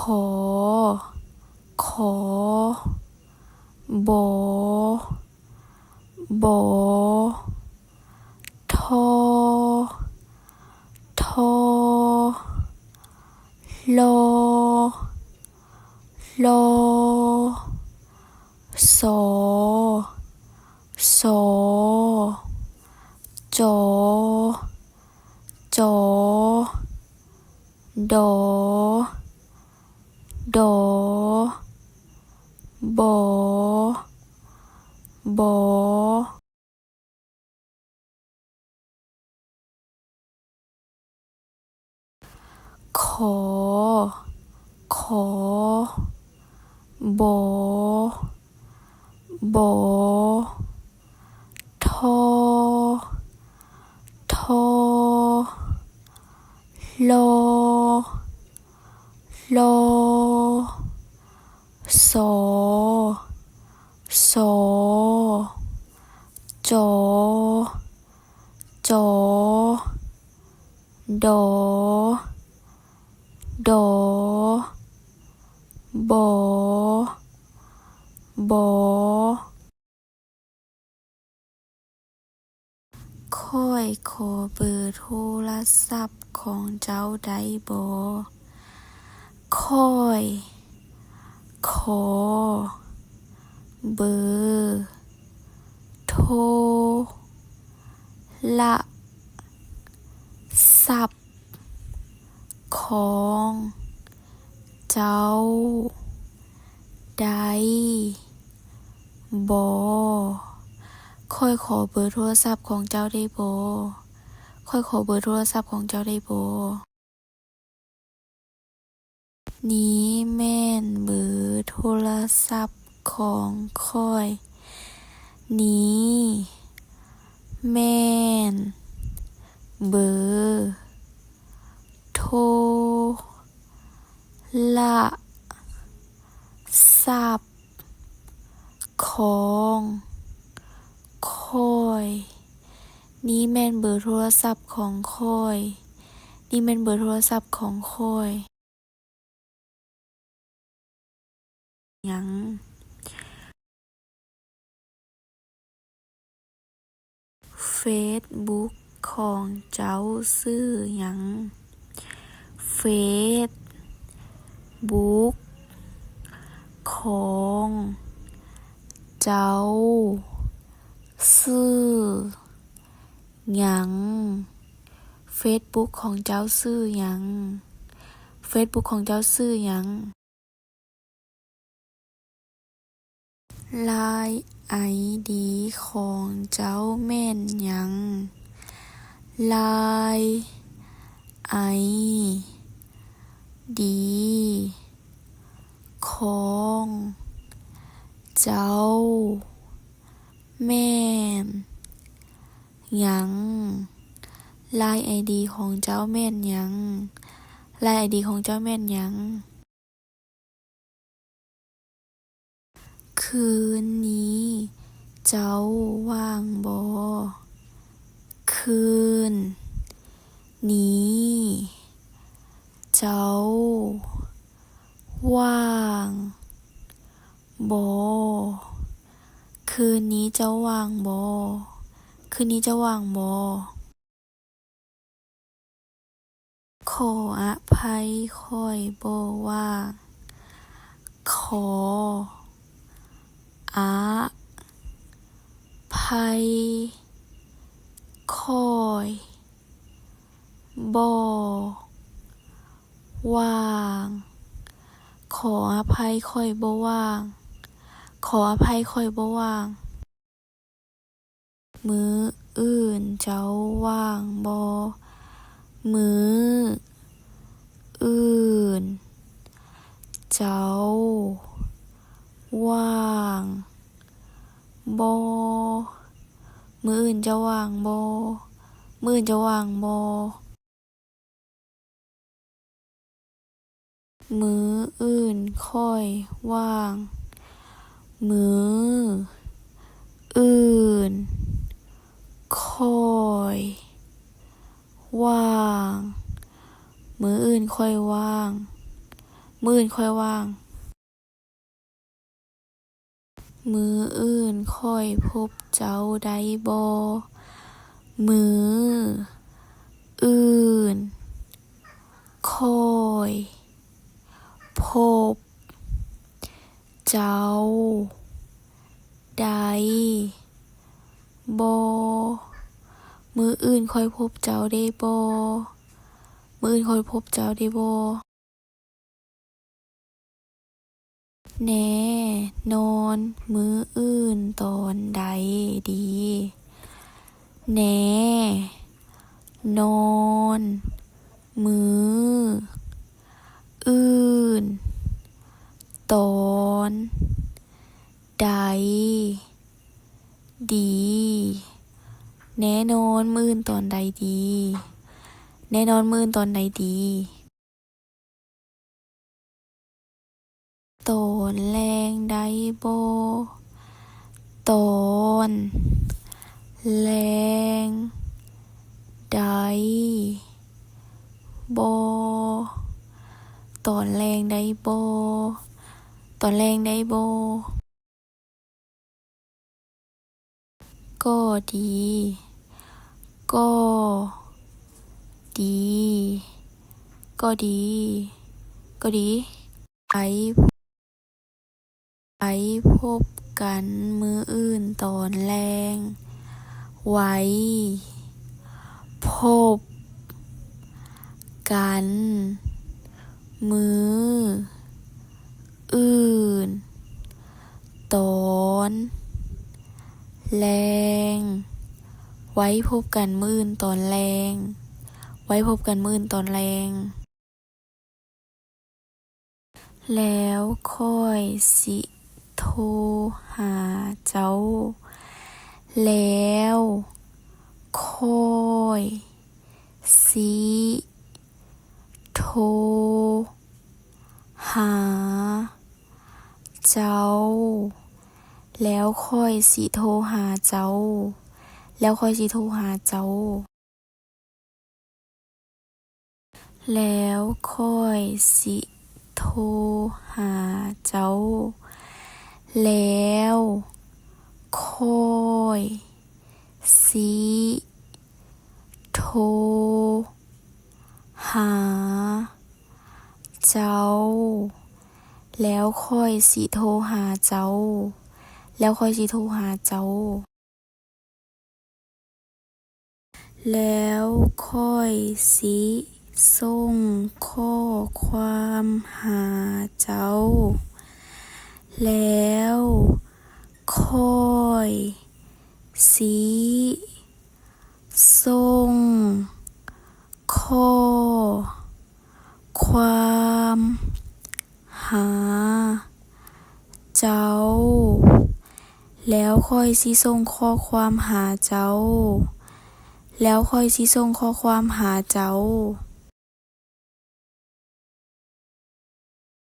ຂໍ ຂໍ ບໍ ບໍ ທໍ ທໍ ລໍ ລໍ ສໍ ສໍ ຈໍ ຈໍ ດໍ ດໍ ບໍ ບໍ ຂໍ ຂໍ ບໍ ບໍ ທໍ ທໍ ລໍ ລໍ ສໍ ສໍ ຈໍ ຈໍ ດໍ ດໍ ບໍ ບໍ ຂ້ອຍຂໍເບີໂທລະສັບຂອງເຈົ້າໄດ້ບໍ່? ຂ້ອຍຂໍເບີໂທລະສັບຂອງເຈົ້າໄດ້ບໍ່? ຂ້ອຍຂໍເບີໂທລະສັບຂອງເຈົ້າໄດ້ບໍ່? ຂ້ອຍຂໍເບີໂທລະສັບຂອງເຈົ້າໄດ້ບໍ່? ນີ້ແມ່ນເບີໂທລະສັບຂອງຂ້ອຍ. ນີ້ແມ່ນເບີໂທລະສັບຂອງຂ້ອຍ. ນີ້ແມ່ນເບີໂທລະສັບຂອງຂ້ອຍ. ນີ້ແມ່ນເບີໂທລະສັບຂອງຂ້ອຍ. ຫຍັງ? ເຟສບຸກຂອງເຈົ້າຊື່ຫຍັງ? ເຟສບຸກຂອງເຈົ້າຊື່ຫຍັງ? ເຟສບຸກຂອງເຈົ້າຊື່ຫຍັງ? ເຟສບຸກຂອງເຈົ້າຊື່ຫຍັງ? ລາຍໄອດີຂອງເຈົ້າແມ່ນຫຍັງ? ລາຍໄອດີຂອງເຈົ້າແມ່ນຫຍັງ? ລາຍໄອດີຂອງເຈົ້າແມ່ນຫຍັງ? ລາຍໄອດີຂອງເຈົ້າແມ່ນຫຍັງ? ຄືນນີ້ເຈົ້າວ່າງບໍ່? ຄືນນີ້ເຈົ້າວ່າງບໍ່? ຄືນນີ້ເຈົ້າວ່າງບໍ່? ຄືນນີ້ເຈົ້າວ່າງບໍ່? ຂໍອະໄພ ຂ້ອຍບໍ່ວ່າງ. ຂໍອະໄພ ຂ້ອຍບໍ່ວ່າງ. ຂໍອະໄພ ຂ້ອຍບໍ່ວ່າງ. ຂໍອະໄພ ຂ້ອຍບໍ່ວ່າງ. ມື້ອື່ນເຈົ້າວ່າງບໍ່? ມື້ອື່ນເຈົ້າວ່າງບໍ່? ມື້ອື່ນເຈົ້າວ່າງບໍ່? ມື້ອື່ນເຈົ້າວ່າງບໍ່? ມື້ອື່ນຂ້ອຍວ່າງ. ມື້ອື່ນຂ້ອຍວ່າງ. ມື້ອື່ນຂ້ອຍວ່າງ. ມື້ ມື້ອື່ນຂ້ອຍວ່າງ. ມື້ອື່ນຂ້ອຍພົບເຈົ້າໄດ້ບໍ່? ມື້ອື່ນຂ້ອຍພົບເຈົ້າໄດ້ບໍ່? ມື້ອື່ນຂ້ອຍພົບເຈົ້າໄດ້ບໍ່? ມື້ອື່ນຂ້ອຍພົບເຈົ້າໄດ້ບໍ່? ແນ່ນອນມື້ອື່ນຕອນໃດດີ? ແນ່ນອນມື້ອື່ນຕອນໃດດີ? ແນ່ນອນມື້ອື່ນຕອນໃດດີ? ແນ່ນອນມື້ອື່ນຕອນໃດດີ? ຕອນແລງໄດ້ບໍ່? ຕອນແລງໄດ້ບໍ່? ຕອນແລງໄດ້ບໍ່? ຕອນແລງໄດ້ບໍ່? ກໍດີ ກໍດີ ກໍດີ ກໍດີ. ໄວ້ ໄວ້ພົບກັນມື້ອື່ນຕອນແລງ. ໄວ້ພົບກັນມື້ອື່ນຕອນແລງ. ໄວ້ພົບກັນມື້ອື່ນຕອນແລງ. ໄວ້ພົບກັນມື້ອື່ນຕອນແລງ. ແລ້ວຂ້ອຍຊິໂທຫາເຈົ້າ. ແລ້ວຂ້ອຍຊິໂທຫາເຈົ້າ. ແລ້ວຂ້ອຍຊິໂທຫາເຈົ້າ. ແລ້ວຂ້ອຍຊິໂທຫາເຈົ້າ. ແລ້ວຂ້ອຍຊິໂທຫາເຈົ້າ. ແລ້ວຂ້ອຍຊິໂທຫາເຈົ້າ. ແລ້ວຂ້ອຍຊິໂທຫາເຈົ້າ. ແລ້ວຂ້ອຍຊິໂທຫາເຈົ້າ. ແລ້ວຂ້ອຍຊິສົ່ງຂໍ້ຄວາມຫາເຈົ້າ. ແລ້ວຂ້ອຍຊິສົ່ງຂໍ້ຄວາມຫາເຈົ້າ. ແລ້ວຂ້ອຍຊິສົ່ງຂໍ້ຄວາມຫາເຈົ້າ. ແລ້ວຂ້ອຍຊິສົ່ງຂໍ້ຄວາມຫາເຈົ້າ.